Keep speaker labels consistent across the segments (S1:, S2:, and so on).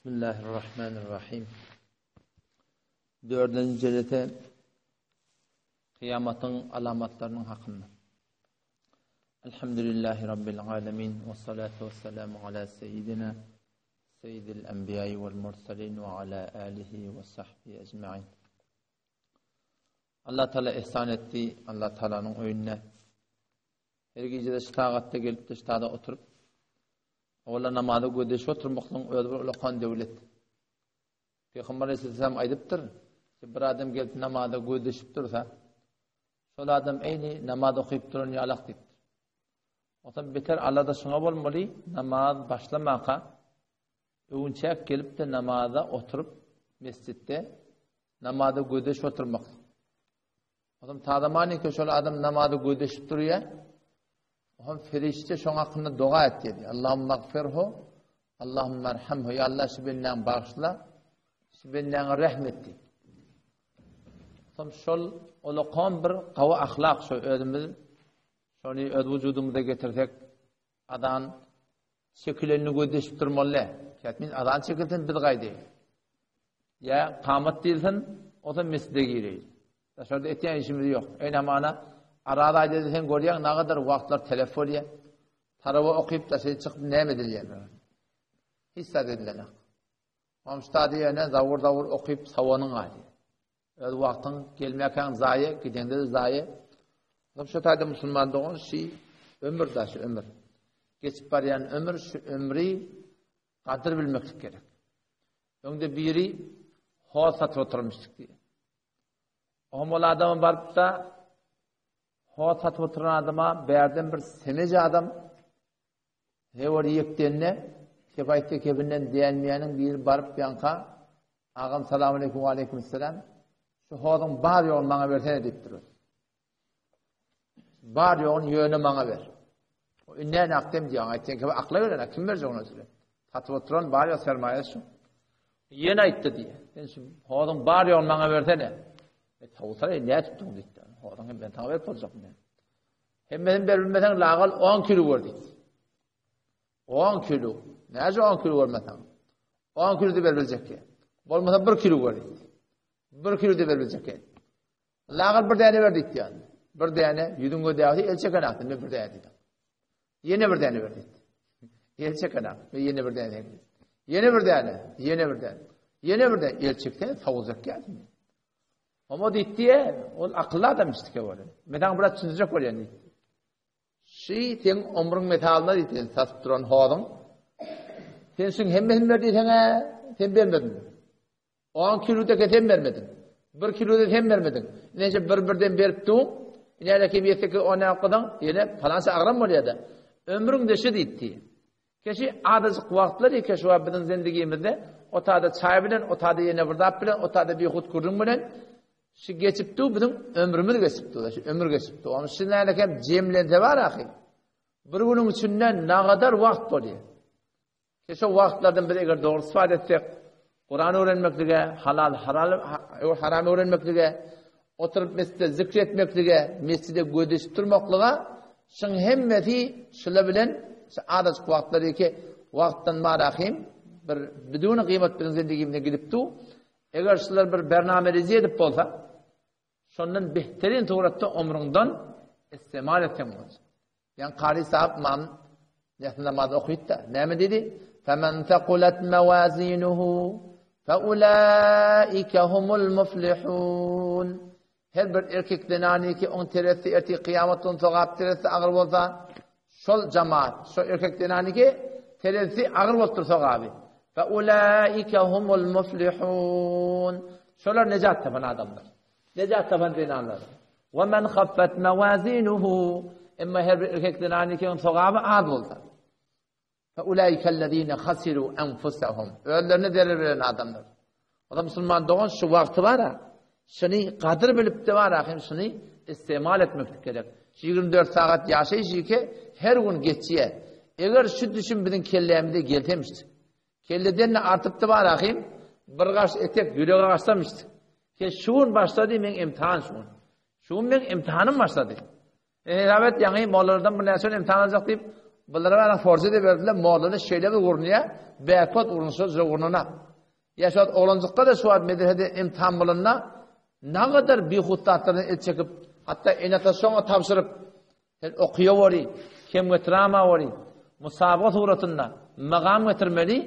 S1: Bismillahirrahmanirrahim. Dördünji jelese Kyýamatyň alamatlarynyň hakynda. Elhamdülillahi Rabbil alemin we salatu we selamu ala seyyidina seyyidil enbiýai wal mursalin we ala alihi we sahbihi ecmaîn. Allah Taala ihsan etdi. Allah Taalanyň öýünde her gije-de şu sagatda gelip-de şu tada oturyp Owala namaza gözleşip oturmaklygyň özi bir ulakan döwlet. Pygamber aleyhisselam aýdypdyr, bir adam gelip namaza gözleşip dursa, şol adam eýni namaz okyp duran ýalak diýipdir. Ondan beter alada şuňa bolmaly, namaz başlamaka öwünçäk gelip-de namaza oturyp mesjitde namaza gözleşip oturmak. Ondan tazamanyka şol adam namaza gözleşip durýar. Oňa perişde şoň hakynda doga etdi. Allahumma gfirhu, Allahumma arhamhu. Ya Allah şu bendäni bagyşla, şu bendäňe rehm et diýdi. Soň şol olakan bir gawy ahlak şu özümiz şony öz wujudymyza getirsek azan çekilenini gözleşip durmaly. Kätmin azan çekilsin biz gaýdaýyn. Ýa kamat diýilsin, o da mesjide gireýin. Daşarda etýän işimiz ýok. Eýne mana Araz aýda sen görýäň nagadar wagtlar telef bolýar. Tarawa okyp daşary çykyp näme edilýär? Hiç zat edilenak. Omşta diýene zawur-zawur okyp sawanyň galýar. Öz wagtyň gelmäkäň zaýa, gideňde-de zaýa. Şu taýda musulman dogan şi ömür daşy ömür. Geçip barýan ömür şu ömri gadyr bilmeklik gerek. Öňde biri hoz satyp oturmuşdyk diýýär. Oňa ol adama baryp-da, hoz satyp oturan adama bärden bir semej adam hewar ýekdende kefaýtda kebinden dänmeýäniň biri baryp ýaňka agam salam aleýkum we aleýkum salam şu hozuň bar ýoguny maňa bersene diýipdir. Bar ýoguny ýöne maňa ber. O indi akdem diýýän, aýtýan kibi akla berene kim berjek ony size? Satyp oturan bar ýok sermaýasy şu. Ýene aýtdy diýýär. Sen şu hozuň bar ýoguny maňa bersene. E tawsar e näme tutduň diýdi. Hozuň hem ben saňa berip boljak men. Hemmesini berip bilmeseň lagal 10 kilo ber diýdi. 10 kilo. Näce 10 kilo bermeseň? 10 kilo de berip biljek. Bolmasa 1 kilo ber diýdi. 1 kilo de berip biljek. Lagal bir däne ber diýdi ýaly. Bir däne ýüzüň gödäsi el çeken akdy, men bir däne diýdi. Ýene bir däne ber diýdi. El çeken akdy, ýene bir däne. Ýene bir däne, ýene bir däne. Ýene bir däne el çekse sowujak geldi. Ama diýdi, ol akylly adam işdike boldy. Men saňa biraz düşündirjek bolýan diýdi. Şi seň ömrüň metalyna diýdi, satyp duran hozuň. Sen şuň hemmesini ber diýseň-ä, sen bermediň. On kilo-da sen bermediň. Bir kilo-da sen bermediň. Näçe bir-birden berip duň, ine kim ýetse on ýakydyň, ýene palança agram bolýar-da. Ömrüň deşi diýdi. Keşi azajyk wagtlar eke şu biziň zendigimizde otada çaý bilen, otada ýene bir zat bilen, otada bihut gürrüň bilen şu geçip du biziň ömrümiz geçip du, şu ömür geçip du. Onuň üçin näme hem jemlense bar ahy. Bir günüň içinde nagadar wagt bolýar. Şo wagtlardan biz eger dogry istifade etsek, Kuran öwrenmeklige, halal, halal, haram öwrenmeklige, oturyp mesjide zikr etmeklige, mesjide gözleşip durmaklyga, şuň hemmesi şula bilen şu azajyk wagtlar ýeke wagtdan marahim bir biduni gyýmat biziň zendigimizden gidip du. Eger şular bir bernamelizi edip bolsa, şondan behterin suratda ömrüňden istemal etseň bolsa. Ýa Kary sahip imam ýasy namaz okypdy. Näme diýdi? Femen taqulat mawazinuhu fa ulaika humul muflihun. Her bir erkek zenany ki oň terezisi ertir kyýamat gün sogap terezisi agyr bolsa, şol jamaat, şol erkek zenany ki terezisi agyr bolupdyr sogaby. Fa ulaika humul muflihun. Şolar nejat tapan adamlar. Nejat tapan zenanlar. Ve men khaffat mawazinuhu. Emma her bir erkek zenany ki sogaby az bolsa. Fe ulaikellezine hasiru enfusahum. Özlerine zerer beren adamlar. O da musulman dogan şu wagty bar ha. Şuny gadyr bilip de bar hem şuny istemal etmek gerek. Şu 24 sagat ýaşaýyş ki her gün geçýär. Eger şu düşüm biziň kellämize gelsemişdi. Kelleden de artypdy bar ahym, bir gaş etek ýürege gaçsamyşdy. Ke şu gün başlady meň imtihan şu gün. Şu gün meň imtihanym başlady. E, hesap et ýaňy mollalardan bir näçe imtihan aljak diýip, Bulara bana forza de berdiler, mollany şeýle bir gurnaýar, bäkot gurnasa gurnana. Ýa şu wagt oglanjykda-da şu wagt medresede imtihan bolanda nagadar bihut zatlardan el çekip, hatda ene-atasy şoňa tabşyryp, sen okuýaweri, kem getiramawery, musabaga suratynda magam getirmeli,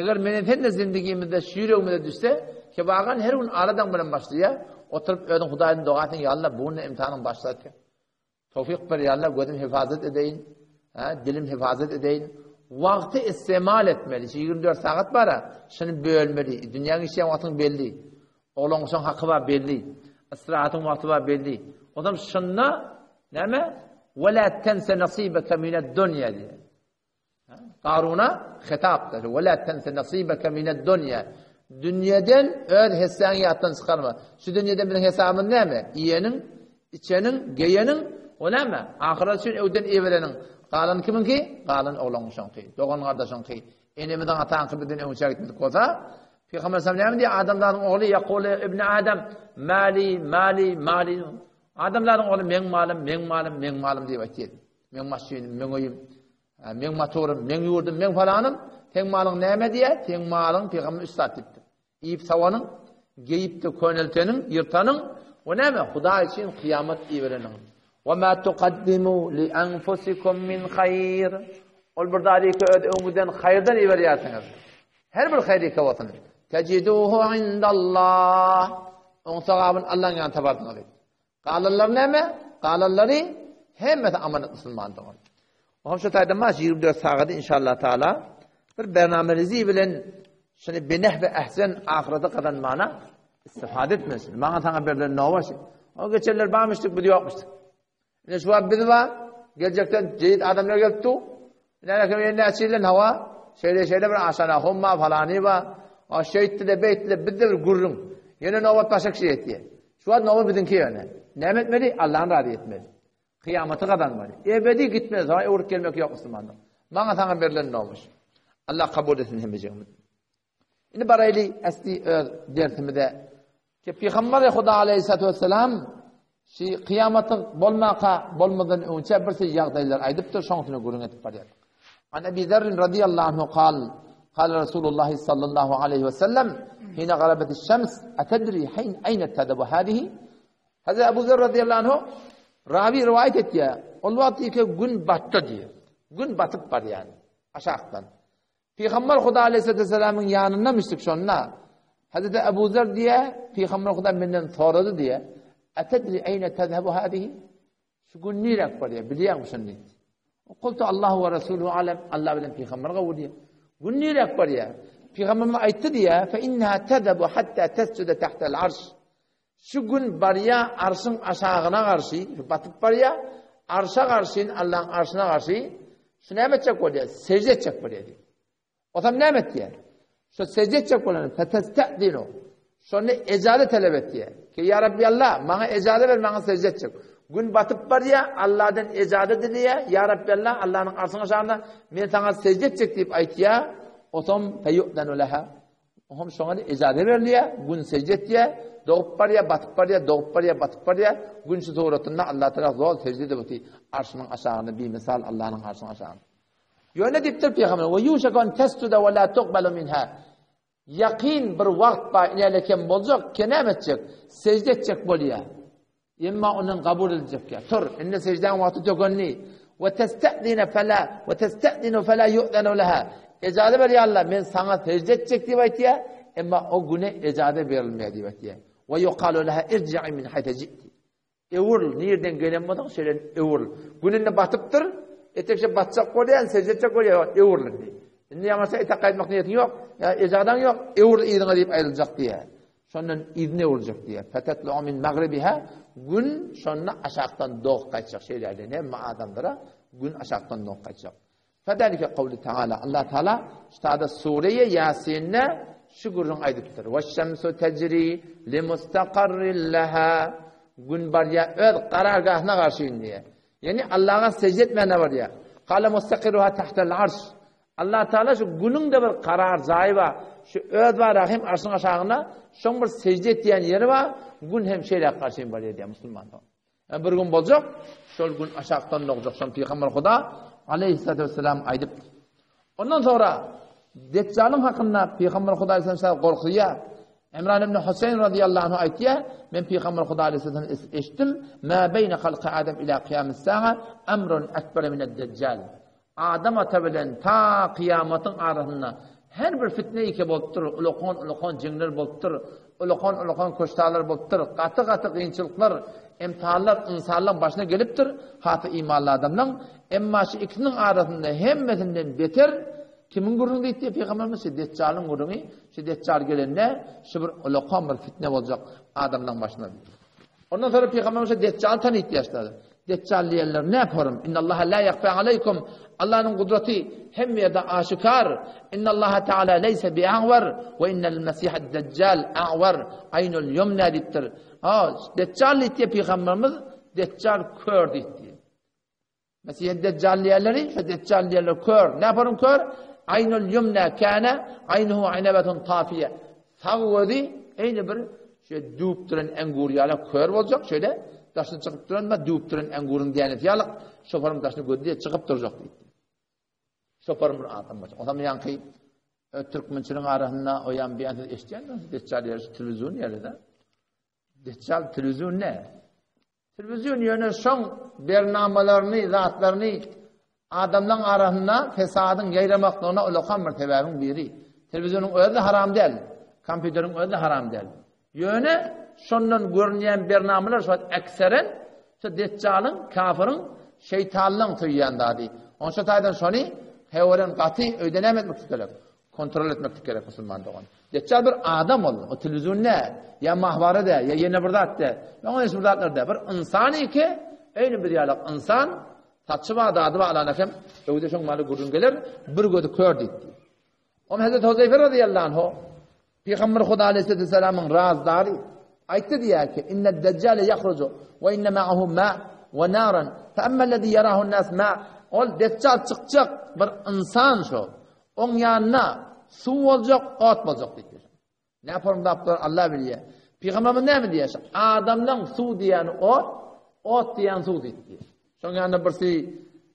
S1: eger menen sen-de zindigimizde şu ýüregimize düşse, kebagan her gün aladaň bilen başlaýar, oturyp özüň Hudaýdan doga etseň, ýa Allah, bu gün-de imtihanyň başlady. Towfyk ber ýa Allah gözüm hifazat edeýin, hä, dilim hifazat edeýin. Wagty istemal etmeli. Şu 24 sagat bara, şuny bölmeli. Dünýäň işleýän wagtyň belli. Oglan-uşagyň haky bar belli. Istirahatyň wagty bar belli. Onam şunda näme? Wala tense nasibaka mined dunýa diýýär. Karuna hitapdyr. Ve la tense nasibeke mined dunýa. Dünýeden öz hessäňi ýatdan çykarma. Şu dünýeden biziň hesabymyz näme? Iýeniň, içeniň, geýeniň, o näme? Ahyret üçin öwden ibereniň. Galan kimiňki? Galan oglan-uşaňky, dogan-gardaşyňky, enemiziň, ataňky bizden öňçä gitmedik bolsa, Pygamber sallam näme diýýär? Adamzadyň ogly ýakulu ibn Adam, mali, mali, mali. Adamzadyň ogly meň malym, meň malym, meň malym diýip aýtýar. Meň maşynym, meň öýüm, meň motorym, meň ýurdum, meň falanym, seň malyň näme diýýär? Seň malyň pygamber üç zat diýipdir. Iýip sawanyň, geýip-de könelteniň, ýyrtanyň, we näme? Hudaý üçin kyýamat ibereniň. Wa ma tuqaddimu li anfusikum min haýr. Ol bir zady ki öz öňüňizden haýyrdan iberýärsiňiz. Her bir haýyr iki bolsun. Tejiduhu indallah. Oň sogabyny Allahyň ýanynda taparsyňyz. Galanlary näme? Galanlary hemmesi amanat musulman dogan. Oňam şu taýda maş 24 sagady inşallah taala bir bernamelizi bilen şuny beneh we ehsen ahyrete gazanmana istifade etmesin. Maňa sana berlen nowa şu. O geçenler barmyşdyk, biz ýokmuşdyk. Ine şu wagt biz bar, geljekden jeýit adamlar gelipdi. Ine kim ýene näçe ýyldan hawa, şeýle şeýle bir aşana humma falany bar. O şeýtdi de beýtdi de bizde bir gürrüň. Ýene nobat başga kişi ýetýär. Şu wagt nobat biziňki ýöne. Näme etmeli? Allahny razy etmeli. Kyýamaty gazanmaly. Ebedi gitmeli, soňra öwrüp gelmek ýok musulmanlar. Maňa saňa berlen nobat. Allah kabul etsin hemmejigimizi. Indi baraýly äsli öz dersimize. Ki Pygamber Huda aleyhissalatu vesselam şi kyýamatyň bolmaka bolmadan öňçe bir şey ýagdaýlar aýdypdyr, şoň üstüne gürrüň edip barýar. An Ebi Zerr radiyallahu anhu kal, kal Resulullah sallallahu aleyhi ve sellem, hine garabet şems, etedri hin eyne tadabu hadihi? Hazreti Ebu Zer radiyallahu anhu ravi rivayet etýär. Ol wagt ki gün batdy diýär. Gün batyp barýar aşakdan. Pygamber Huda aleyhisselamyň ýanynda müşrik şonda. Hazreti Ebu Zer diýe, Pygamber Huda menden sorady diýe, Etedri eyne tezhebu hadihi? Şu gün nirek barýar, bilýäňmi şony diýdi. Kultu Allahu we Resuluhu alem, Allah bilen Pygamber gowy diýe. Gün nirek barýar? Pygamberimiz aýtdy diýe, fe inneha tezhebu hatta tesjude tahtal arş. Şu gün barýar arşyň aşagyna garşy, batyp barýar, arşa garşy, Allahyň arşyna garşy, şu näme etjek bolýar? Sežde etjek bolýar diýip. Otam näme etýär? Şu sežde etjek bolany fetestedinu. Şonda ejaza talap etýär. Ki ýa Rabbi Allah, maňa ejaza ber, maňa sežde etjek. Gün batyp barýar, Allahdan ejaza dileýär. Ýa Rabbi Allah, Allahnyň arşynyň aşagynda men saňa sežde etjek diýip aýtýar. Otam feyu'danu leha. Oňam şoňa ejaza berilýär, gün sežde etýär, dogup barýar, batyp barýar, dogup barýar, batyp barýar. Gün şu suratynda Allah Taala zol sežde edip otyr, arşynyň aşagynda bimisal Allahnyň arşynyň aşagynda. Ýöne diýipdir pygamber, "Ve yuşaku en tesjude ve la tuqbalu minha." Ýakyn bir wagt bar, inäle kem boljak, ke näme etjek? Sežde etjek bolýar. Emma ondan kabul ediljek ýa. Tur, indi seždäň wagty tökendi. Ve testa'dine fela ve testa'dinu fela yu'zanu leha. Ejaza ber ýa Allah, men saňa sežde etjek diýip aýtýar, emma o güne ejaza berilmeýär diýip aýtýar. Ve yuqalu leha irji'i min haythu ji'ti. Öwrül, nirden gelen bolsaň, şeýle öwrül. Gün indi batypdyr, etekçe batjak bolýar, sežde etjek bolýar, öwrül indi. Indi ýaňaça etek gaýtmak niýetiň ýok, ýa ejazaň ýok, öwrül yzyňa diýip aýryljak diýýär. Şondan yzyna öwrüljek diýýär. Fetetlu'u min magribiha gün şonda aşakdan dogup gaýtjak şeýle aýdýar. Hemme adamlara gün aşakdan dogup gaýtjak. Fedalike kawli taala Allah Taala ştada sureýe Ýasinde şu gürrüň aýdypdyr. We şemsu tejri li mustaqarrin laha gün barýar öz karargahyna garşy diýýär. Ýani Allaha secde etmäne barýar. Kala mustaqiruha tahtal arş. Allah Taala şu günüň de bir karar jaýy bar. Şu öz bar rahim arşyň aşagynda şoň bir secde etýän ýeri bar. Gün hem şeýle garşy barýar diýýär musulmanlar. Yani bir gün boljak, şol gün aşakdan dogjak. Şol pygamber Huda. Aleýhissalatu wessalam aýdypdy. Ondan soňra Deçjalyň hakynda Pygamber Hudaý aleyhissalam gorkuzýar. Imran ibn Huseýn radiyallahu anhu aýtýar, men Pygamber Hudaý aleyhissalam eşitdim, "Ma beýne halky Adam ila kyýamis sa'a amrun akbar min ad-dajjal." Adam ata bilen ta kyýamatyň arasynda her bir fitne ike bolupdyr, ulakan-ulakan jeňler bolupdyr, ulakan-ulakan köştalar bolupdyr, gaty-gaty kynçylyklar, imtihanlar ynsanlaryň başyna gelipdir, hasy imanly adamlaryň. Emma şu ikisiniň arasynda hemmesinden beter kimiň gürrüňi diýdi Pygamberimiz? Şu Deçjalyň gürrüňi. Şu Deçjal gelende şu bir ulakan bir fitne boljak adamlaryň başyna diýdi. Ondan sonra Pygamberimiz şu Deçjaly tanytdy ýaşlar. Deçjal diýenler ne forum? Innallaha la yakhfa alaykum. Allah'ın gudraty hemme ýerde aşikar. Innallaha taala leysa bi'awar we innal mesihad deccal a'war aynul yumna diýipdir. Ha, Deçjal diýdi Pygamberimiz, Deçjal kör diýdi. Mesih Deccal diýenleri, şu Deccal diýenler kör. Ne forum kör? Aynul yumna kana aynuhu aynabetun tafiye. Sag gözi eýni bir şu düwüp duran engur ýaly kör boljak, şeýle daşyny çykyp duran we düwüp duran enguryň dänesi ýaly şofaryň daşyny gözli çykyp durjak diýdi. Şofaryň bir adam boljak. Ondan ýaňky e, türkmençiligiň arasynda o ýan bir ýan siz eşitýänsiňiz, Deccal ýeri telewizion ýeri-de. Deccal telewizion ne? Telewizion ýöne şoň bernamalaryny, zatlaryny adamlaryň arasynda fesadyň ýaýramaklygyna ulakan bir sebäbiň biri. Telewizionyň özi haram däl, kompýuteriň özi haram däl. Ýöne şondan görünýän bernamalar şu wagt ekseren şu deçjalyň, kafiriň, şeýtanlyň söýýän zady. Onça taýdan şony heweren gaty öýde näme etmek gerek? Kontrol etmeklik gerek musulman dogan. Deçjal bir adam ol. O telewizion ne? Ýa mahwara de, ýa ýene bir zat de. Ýa hiç bir zatlar de. Bir ynsan ki, eýni bir ýalak ynsan, saçy bar, dady bar, alana hem öwde şoň maly gürrüň geler, bir gözi kör diýdi. Om Hazret Huzeyfe radıyallahu anhu Peygamber Huda aleyhisselamyň razdary aýtdy diýär ki, inne deccale yahruju we inne ma'ahu ma we naran fa amma allazi yarahu nas ma ol deccal çykjak bir ynsan şo. Oň ýanyna suw boljak, ot boljak diýipdir. Näme formdapdyr Allah bilýär. Pygamberimiz näme diýýär? Adamlaň suw diýýäni ot, ot diýýän suw diýipdir. Şoň ýanynda bir sürü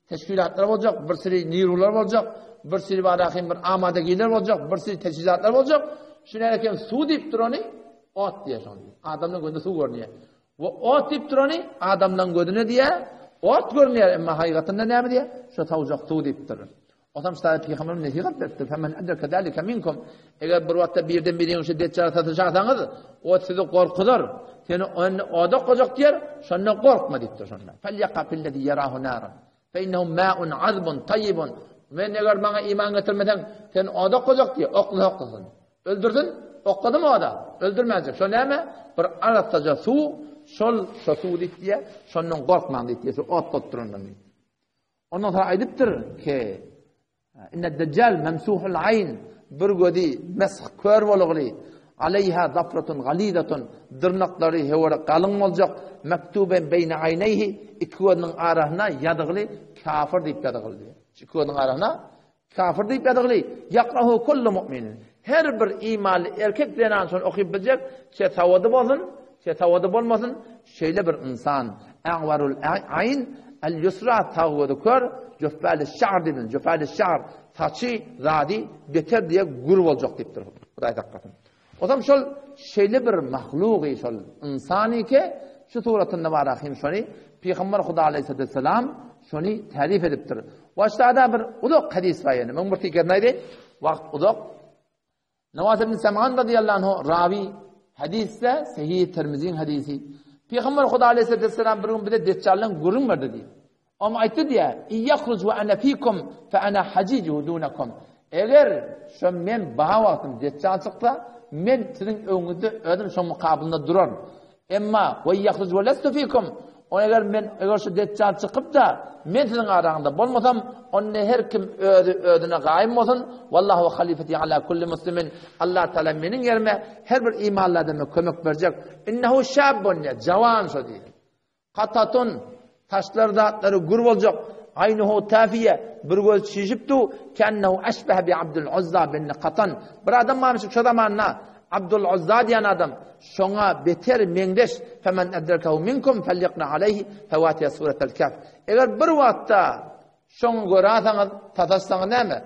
S1: teşkilatlar boljak, bir sürü nirular boljak, bir sürü barahim bir amadagiler boljak, bir sürü teçhizatlar boljak. Şu näme suw diýip durany ot diýýär şoň. Adamlaň gözüne suw görünýär. We ot diýip durany adamlaň gözüne diýýär, ot görünýär, emma hakykatynda näme diýýär? Şo sowjak suw diýipdir. Onsoň ştaýy pygamberimiz nesihat beripdir. Femen edreke zalika minkum. Eger bir wagtda birden biriň şu deçjala satyşarsaňyz, o sizi gorkuzar. Seni onda oda gojak diýer, şonda gorkma diýipdir şonda. Fel yaqafillezi yarahu naran. Fe innehu ma'un azbun tayyibun. Men eger maňa iman getirmeseň, sen oda gojak diýer, okla oklasyn. Öldürdin, okladym oda. Öldürmänjek. Şo näme? Bir arassaja suw, şol şo suw diýipdir. Şondan gorkmaň diýipdir. Şu ot bolup durandan diýipdir. Ondan soň aýdypdyr ki, Inne dejjal memsuhul aýn, bir gözi mesh kör bolugly, aleýha zafratun galizatun, dyrnaklary hewere galyň boljak, mektuben beýne aýneýhi, iki gözüniň arasyna ýazygly kafir diýip ýazygly. Iki gözüniň arasyna Kafir diýip ýazygly, ýakrahu kullu mu'minin. Her bir imanly erkek zenan şony okyp biljek, çe sawady bolsun, çe sawady bolmasyn, şeýle bir ynsan. A'warul aýn el ýusra sag gözi kör, jöffali şa'r diýip, jöffali şa'r saçy zady beter diýe gür boljak diýipdir. Hudaý saklasyn. Ozam şol şeýle bir mahlugy şol ynsany ki, şu suratynda bar ahim şony Pygamber Huda aleyhisselam şony tarif edipdir. Başda bir uzak hadis bar ýene. Men bir tekerini aýdaýyn. Wagt uzak. Nawas ibn Seman radıyallahu anhu rawi hadisde Sahih Tirmiziň hadisi. Pygamber Huda aleyhisselam bir gün bize Deccaldan gürrüň berdi diýip. Oňa aýtdy diýýär, Iýahruj we ana fikum fe ana hajijuhu dunakum. Eger şo men bar wagtym Deçjal çyksa, men siziň öňüňizde özüm şoň mukabylynda duraryn. Emma we iýahruj we lestu fikum. O eger men eger şu Deçjal çykyp-da, men siziň araňyzda bolmasam, onda her kim özi özüne gaýym bolsun. Wallahu halifeti ala kulli muslimin. Allah Taala meniň ýerime her bir imanly adama kömek berjek. Innehu şabbun, jawan şo diýýär. Katatun, taşlar zatlary gür boljak, aýnuhu tafiýe, bir gözi çişip du, kennehu eşbehe bi Abdul Uzza bin Katan. Bir adam barmyş şo zamanda, Abdul Uzza diýen adam, şoňa beter meňzeş, femen edrekehu minkum felyakra aleyhi fewatiha suretel Kehf. Eger bir wagtda. Şoň göräseňiz, sataşsaňyz näme?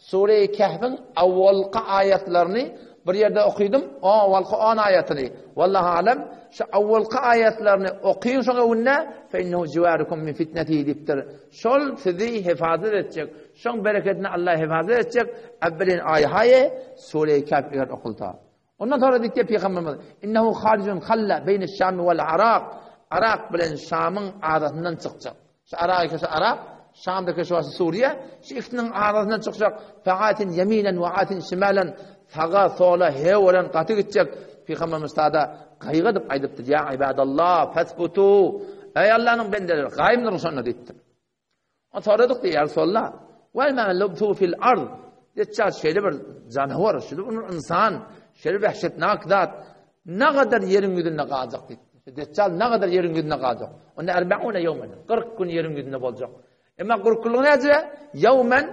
S1: Sure-i Kehfiň awwalky aýatlaryny bir ýerde okydym, o awwalky on aýatyny. Wallahu alem, şu awwalky aýatlaryny okyň şoň öwünde, fe innehu jiwarukum min fitnetihi diýipdir. Şol sizi hefazat etjek. Şoň bereketini Allah hefazat etjek. Awwelin aýy haýy Sure-i Kehf eger okulsa. Ondan sonra diýdi Pygamberimiz, Innehu harijun halla beýne Şam wal Arak. Arak bilen Şamyň arasyndan çykjak. Şu Arak şu Arak, Şamdaki şu Suriýe, şu ikisiniň arasyndan çykjak. Faatin ýeminen we atin şimalen saga, sola, hewolan gaty gitjek. Pygamberimiz tada gaýgy edip aýdypdyr, Ýa ibadallah, fasbutu. Eý Allahnyň bendeleri, gaýym duruň şonda diýipdir. O soradyk diýýär, ýa Resulallah, Wa ma lubtu fil ard. Deçjal şeýle bir janawar, şeýle bir ynsan, şeýle wehşetnak zat, nagadar ýeriň ýüzünde galjak diýdi. Deçjal nagadar ýeriň ýüzünde galjak. Onda erbauna ýewmen, 40 gün ýeriň ýüzünde boljak. Emma 40 günlük näce? Ýewmen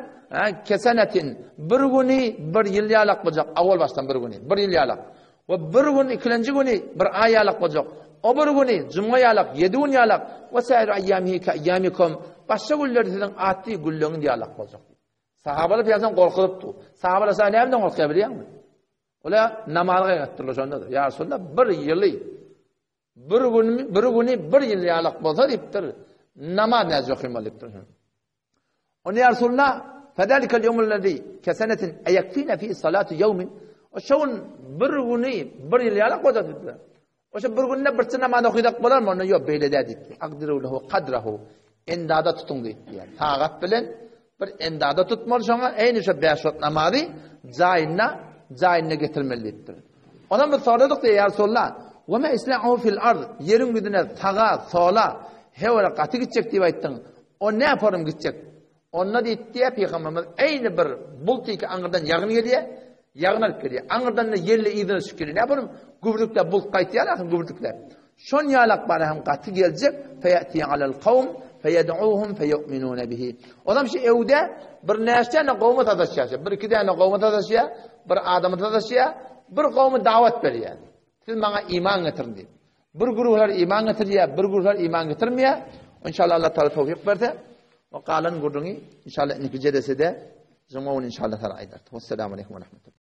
S1: kesenetin, bir güni bir ýyl ýalak boljak, awal başdan bir güni, bir ýyl ýalak. We bir gün ikilenji güni bir aý ýalak boljak. O bir güni jumga ýalak, ýedi gün ýalak. We sair aýýamihi ke aýýamikum. Başga günleri siziň atdy günleriňiz ýalak boljak. Sahabalar pyýadan gorkuzypdy. Sahabalar sa nämeden gorkýar bilýäňmi? Olar namaza gaýgatdyrlar şonda. Ýa Resulallah bir ýyly bir gün bir güni bir ýyl ýalak bolsa diýipdir. Namaz näce okymaly diýipdir. Onda ýa Resulallah, Fezalikal ýewmul lezi kesenetin eyekfina fi salatu ýewmin. O şo gün bir güni bir ýyl ýalak bolsa diýipdir. O şo bir günde birçe namaz okydak bolarmy? Onda ýok beýle däl diýipdir. Akdiru lehu kadrahu. Endada tutuň diýipdir. Yani, sagat bilen bir endada tutmaly şoňa eýni şo bäş wagt namazy jaýyna jaýyna getirmeli diýipdir. Ondan biz soradyk diýýär, ýa Resulallah, "Wa ma isla'uhu fil ard?" Ýeriň ýüzüne saga, sola, hewara gaty gitjek diýip aýtdyň. O nä forum gitjek? Onda diýipdi pygamberimiz, eýni bir bulut iki aňyrdan ýagyn gelýär, ýagyn alyp gelýär. Aňyrdan-da ýelli yzyna düşüp gelýär. Nä forum gübürdiklep bulut gaýtýar, ahyr gübürdiklep. Şon ýalak bara hem gaty geljek, feýati alal kawm feýed'uhum feýu'minuna bihi. Onam şu ewde bir näçe däne gowma sataşýar, bir iki däne gowma sataşýar, bir adama sataşýar, bir gowma dawat berýär. Siz maňa iman getiriň diýip. Bir güruhlar iman getirýär, bir güruhlar iman getirmeýär. Inşallah Allah Taala towfik berse, o galan gürrüňi inşallah indiki jelesede juma gün inşallah Taala aýdar. Wassalamu aleýkum we rahmetullah.